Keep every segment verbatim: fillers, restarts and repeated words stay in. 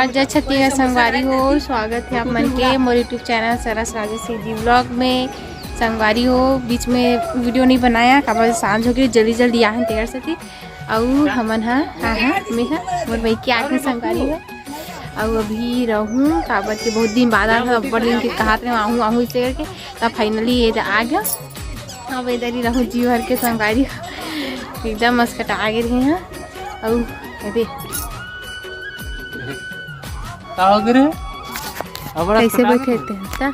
आज जय छत्तीसगढ़ संगवारी हो, स्वागत है आप मन के मोर YouTube चैनल सरस राजेश जी व्लॉग में। संगवारी हो, बीच में वीडियो नहीं बनाया, काबर सांझ हो गई, जल्दी जल्दी आहन तेकर सेती। अउ हमन हा, हाँ, हाँ, मैं हा, मोर भाई के आके संगवारी हो। अउ अभी रहूँ, काबर के बहुत दिन बाद आए हँव, अब्बड़ दिन के कहत रहे आहूँ, आहूँ इसे करके, तब finally ये आ गया। अब इधर ही रहूँ, जी भर के संगवारी हो, एकदम मस्कटा गे रहे हैं। अउ ये दे। का हो गे रे? अबड़ा कैसे सटावत बैठे है। थे, ता?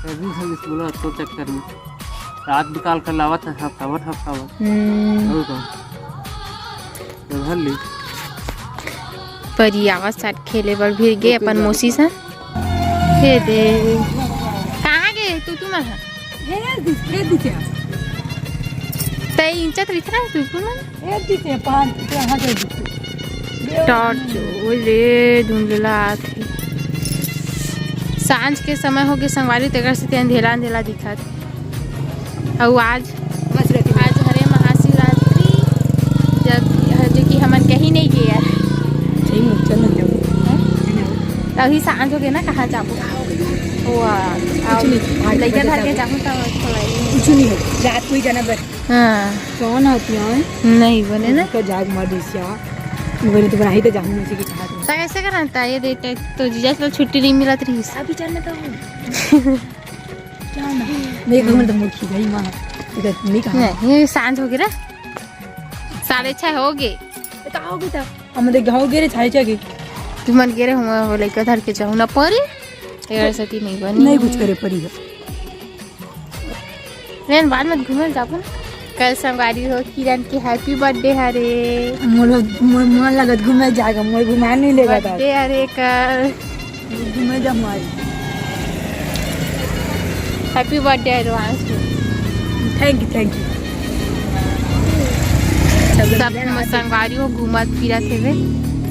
अभी हम इस बोला तो चक्कर में। रात बिकाल कर लावत है, हफ्तावत, हफ्तावत। हम्म। और का? तो भर ली। परी आवाज साथ खेले बर भिर गे अपन मौसी से। हे दे। कहाँ गे तू, तू मन हा? हे दिस, हे दिस। तै इंचत रहित ना तू, तू मन? ए दीदी, पाँच, कहाँ गए दीदी? टॉर्च, ओ रे, धुंधला आत हे। सांझ के समय हो गे संगवारी, तेकर सेती अंधेला अंधेला दिखत। अउ आज, आज हरे महाशिवरात्रि, जब, जो कि हमन कहीं नहीं गए यार। सही में, चल ना जाओ। हैं? अभी सांझ हो गे ना, कहाँ जाबो? वो, आ, कुछ नहीं, लइका धर के जाबो। जाहूँ तो थोड़ा ही। कुछ नहीं हो, रात को ही जाना बस। हाँ। कौन आती है? नहीं बने ना। उसका जाग मार दिसिया। बने तो बनाही तो जाहूँ उसी के साथ में। तो ऐसे करना था, ये दे, तो जीजा से तो छुट्टी नहीं मिलत रही। अभी चलने तो हूँ। क्या ना? नहीं, घर में तो मुखी गई माँ। इधर नहीं कहा। नहीं, ये सांझ हो गया ना। साढ़े छः हो गए। तो कहाँ हो गए था? हम देख हो गए रे, छाई छाई। तू मन गे रहे हुआ, वो लइका धर के जाहूँ ना परी। तेरा सती नहीं बनी। नहीं कुछ करे परी है। रेन बाद में घूमे जाबो ना। कल संगवारी हो, किरण के happy birthday हरे। मोर, मोर मन लगत घूमे जाएगा, मोर घुमा नहीं लेगा था। Birthday हरे कल। घूमे जा हमारी। Happy birthday advance में। Thank you, thank you। सब संगवारी हो घूमत फिरत हेवे।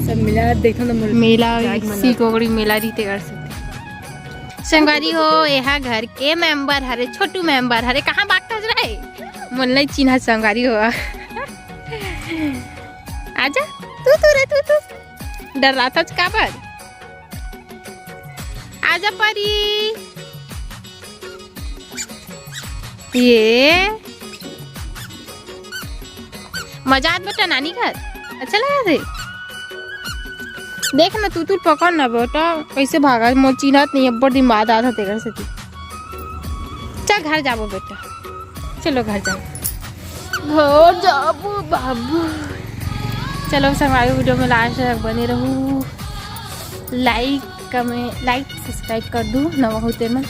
सब मिला देखो ना, मेला, इसी कोकड़ी मेला रहिथे कर सकते। संगवारी हो, एहा घर के member हरे, छोटू member हरे। कहाँ भागत हस रे? मोला नहीं चिन्हा संगवारी हो। आजा, तू, तू रे, तू, तू। डर्राथस काबर? आजा परी। ये मजा आत बेटा नानी घर, अच्छा लगा थे। देख ना तू, तू पकड़ ना बेटा, कैसे भागा, मोर चिन्हत नहीं, अब्बड़ दिन बाद आत हे तेकर सेती। चल घर जाबो बेटा, चलो घर जाओ, घर जाबो बाबू। चलो संगवारी, video में last तक बने रहू, like, comment, like, subscribe कर दू, नवा होते मन।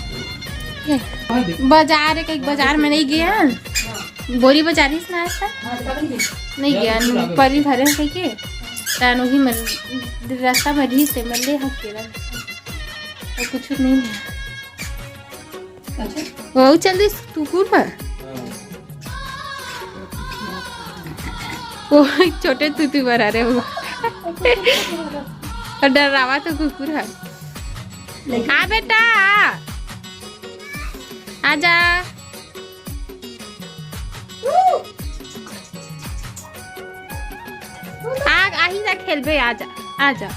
बाजार, एक, एक बाजार में नहीं गया, बोरी बाजार ही सुना था, नहीं गया, परी धरे हैं कह के, तान वही मन, रास्ता में रही से मन ले हक के रहा। और कुछ नहीं है। अच्छा। वो चल दिस कुकुर पर। वो छोटे तूतू बर आ रहे वो। और डरावा तो कुकुर है। आ बेटा, आ। आजा। आ, आही जा खेलबे, आजा, आजा।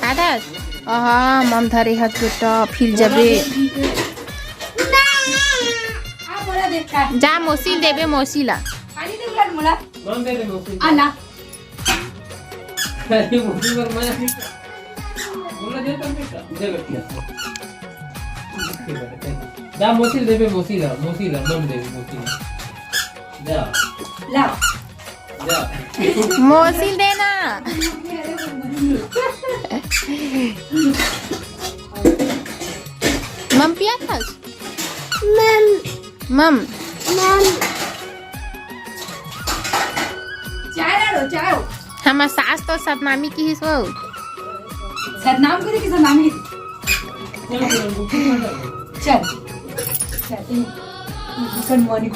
आदर्श, आहा, मम धरे हस बेटा, फिर जबे। जा मौसी ल देबे, मौसी ला। अरे, मौसी बर मैं बोला, दे तो बेटा, दे बेटा। जा, मौसी ल देबे, मौसी ला, मौसी ला, मम देबे, मौसी ला। जा। ला। जा। मौसी ल देना। मम पिया खास? मम। मम। मम। चाय ला लो, चाय। हमर सास तो सतनामी किहिस हो। सतनाम करे कि सतनामी? चल। चल, good morning।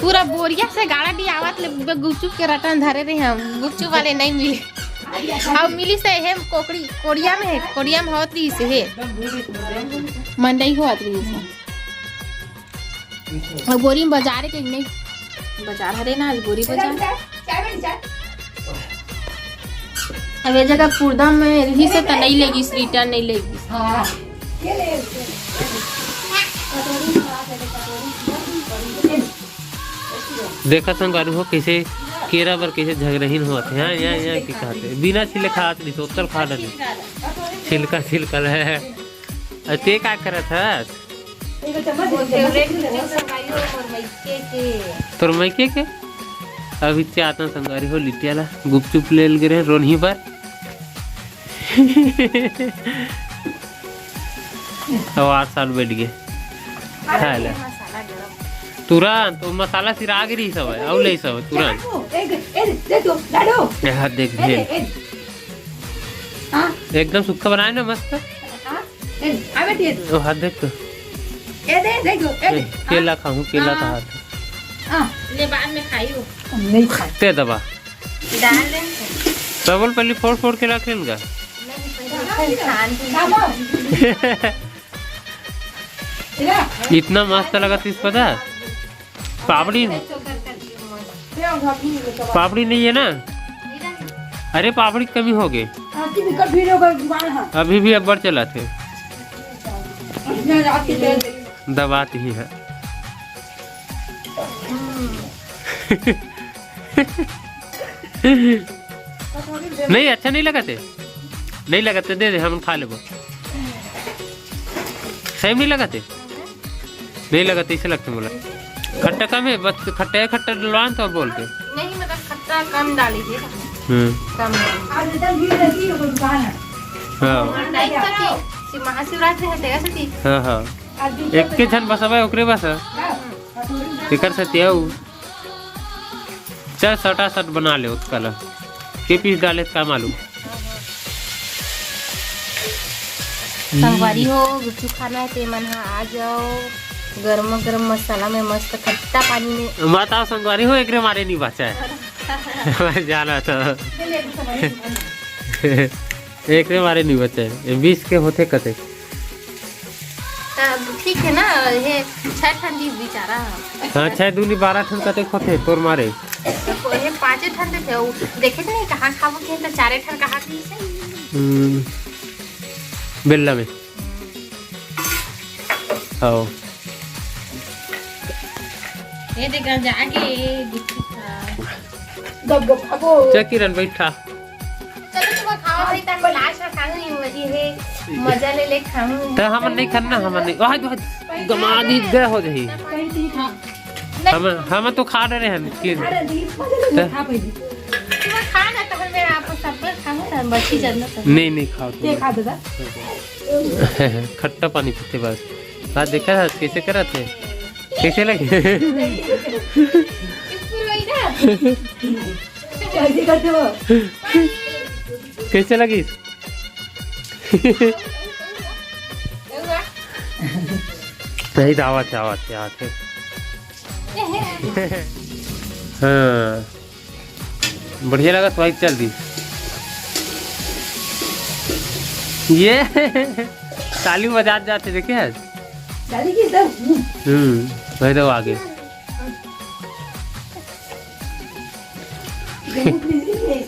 पूरा बोरिया से गाड़ा डियावत ले गुपचुप के रटन धरे रहे हम, गुपचुप वाले नहीं मिले। अब मिली से हे कोकड़ी, कोड़िया में है, कोड़िया में होत रही से हे। मंडई होत रही से। अब बोरी में बाजार के नहीं, बाजार हरे ना, आज बोरी बाजार। अब ये जगह कुर्दा में रही से त नहीं लेगी, रिटर्न नहीं लेगी। देखा संगवारी हो, कैसे केरा बर कैसे झगड़हीन होत हे। हाँ, यहाँ, यहाँ की खाते बिना छिले खात नहीं, सोतल खा डाले। छिलका छिलका है। अ, ते का करत हस? वो favourite गुपचुप संगवारी हो मोर मइके के। तोर मइके के? अभी ते आतन संगवारी हो, लिट्टिया ला गुपचुप ले गे रहे रोनही बर। अब आठ साल बैठ गए खाए ला। मसाला गरम। तुरंत वो मसाला सिरा गे रही सब है, अउ ले सब है, तुरंत। ए, ए, दे दो, लाडो। ए, हाथ देख ए, भेल। ए, हाँ। एकदम सुक्खा बनाए ना मस्त। हाँ। ए, आ बेटी, ए दे। ओ, हाथ देख तो। ए दे, दे दो, ए दे। ए, केला खाहूँ, केला हाँ। कहा था। हाँ। ले, बाद में खाइयो। नहीं खाए। ते दबा। डाल दे। डबल पहले फोड़ फोड़ के रख लेन का। नहीं, पहले खान के। इतना मस्त लगा था इस पता। पापड़ी, पापड़ी नहीं है ना? अरे, पापड़ी की कमी हो गई। आपकी भी कभी हो गई दुकान है। अभी भी अब्बड़ चला थे। इतना रात के दे दे। दबाती ही है। नहीं, अच्छा नहीं लगा थे। नहीं लगा थे, दे दे, हम खा लेबो। सही में नहीं लगा थे। नहीं लगा तो इसे लगते बोला। खट्टा कम है, बस खट्टा है, खट्टा डलवान तो बोल के। नहीं, मतलब खट्टा कम डाली थी। हम्म। कम डाली। आज इधर भीड़ रहती है, कोई दुकान है। हाँ। और नहीं तो थी, शिव-, महाशिवरात्रि है, तेरा से थी। हाँ, हाँ। आज दिन एक के झन बस अब ओकरे बस है। हाँ। तेकर से त्याऊ। चल, सटा सट बना ले, ओतका ला। के पीस डाले, का मालूम। संगवारी हो, गुपचुप खाना है, ते मन हा आ जाओ। गरम गरम मसाला में मस्त खट्टा पानी में। बताओ संगवारी हो, एकरे मारे नहीं बचा है। मैं जाना था। एकरे मारे नहीं बचा है। ये बीस के होते कते। तब ठीक है ना, ये छह ठन जीव बिचारा। हाँ, छह दूनी बारह ठन कते होते तोर मारे। तो ये पाँचे ठन देते हो, देखे तो नहीं कहाँ खाबो के, तो चारे ठन कहाँ थी से। हम्म, बेल्ला में। आओ। ये देखा जाके गुपचुप खा। गप गप खाबो। चल किरण, बैठा। चलो, तुम खाओ भाई, तब लास्ट में खाऊं, ये मजे है, मजा ले ले खाऊं। तो हम नहीं खाना, हम नहीं। वाह, वाह, गमा दी दे हो जाही। कहीं थी खा। हम, हम तो खा रहे हैं, किरण। अरे, दी, खा ले, तो खा पहले। तुम खा ना, तो हम मेरा आप सब खाऊं ना, बची जरूरत है। नहीं, नहीं खाओ तुम। ये खा दे दा। खट्टा पानी पीते बस। बात देखा था, कैसे करा थे? कैसे लगे? इसको लई ना। कैसे करते हो? कैसे लगी? नहीं तो आवत है, आवत है, आवत है। हाँ, बढ़िया लगा तो भाई, चल दी। ये ताली बजात जाते देखे आज। डाली की एकदम। हम्म, भाई तो आगे।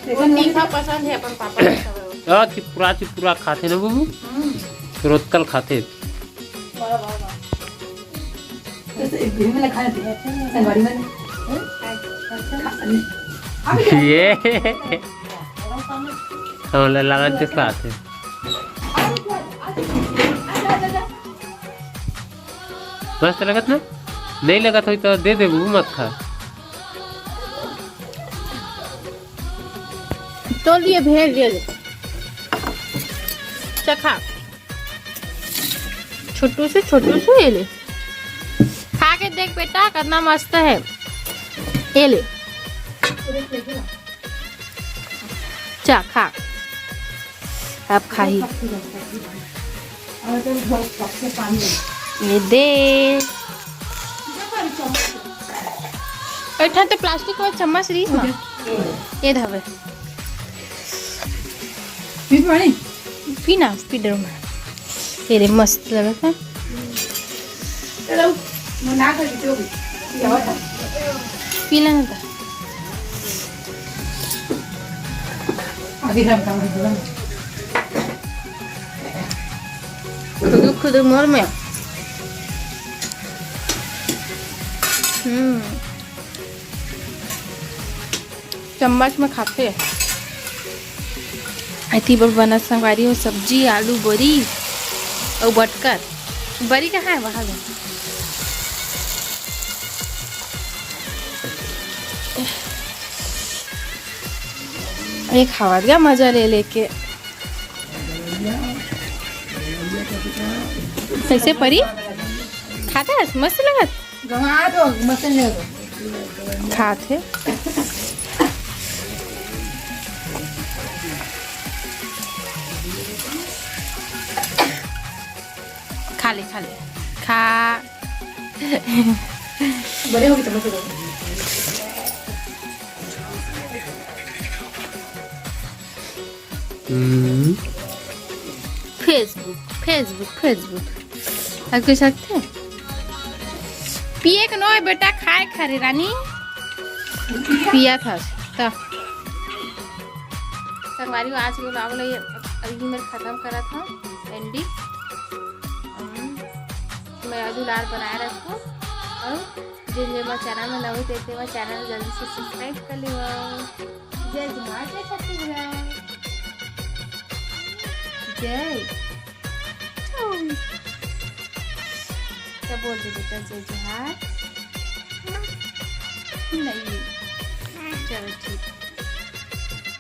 वो तीखा पसंद है अपन पापा के सब। आ, चिपुरा, चिपुरा खाते ना बाबू? हम्म। रोतकल खाते। वाह, वाह, वाह। तो से-, ये वाला खाना चाहिए, संगवारी वाला। हम्म? अभी ये। हम लालच के साथ है। मस्त लगत ना? नहीं लगत होई तो दे देबू, मत खा। तोल दिए, भेज दिए। चखा। छोटू से, छोटू से ये ले। खा के देख बेटा, कितना मस्त है। ये ले। जा खा। अब खाही। ये दे। एक ठन तो प्लास्टिक वाला चम्मच रही ना। ये धवे। पीना, पी डरो ना। ये रे मस्त लगत हे। पी लेना था। खुद खुद मोर में। हम्म। चम्मच में खाथे। एती बर बनत संगवारी हो सब्जी, आलू बरी अउ बटकर। बरी कहाँ है? वहाँ है। ये खावा दिया मजा ले लेके। कैसे परी? खाते हैं, मस्त लगत। गंवा दो, मस्त नहीं होगा। खात हे। खा ले, खा ले, खा। बड़े हो गए तो मत करो। हम्म। Facebook, Facebook, Facebook। अब के सकते? पिए के नोय बेटा, खाए खा रे रानी। पिया था त। संगवारी हो, आज के vlog ल अभी मेर खत्म करत हूँ, ending। हम्म। मैं दुलार बनाए रखूँ और जिन जे मोर channel में नवी ते, ते मोर channel जल्दी से subscribe कर लियो। जय जोहार, जय छत्तीसगढ़। जय। तो बोल दे बेटा, जय जोहार। नहीं। चलो ठीक।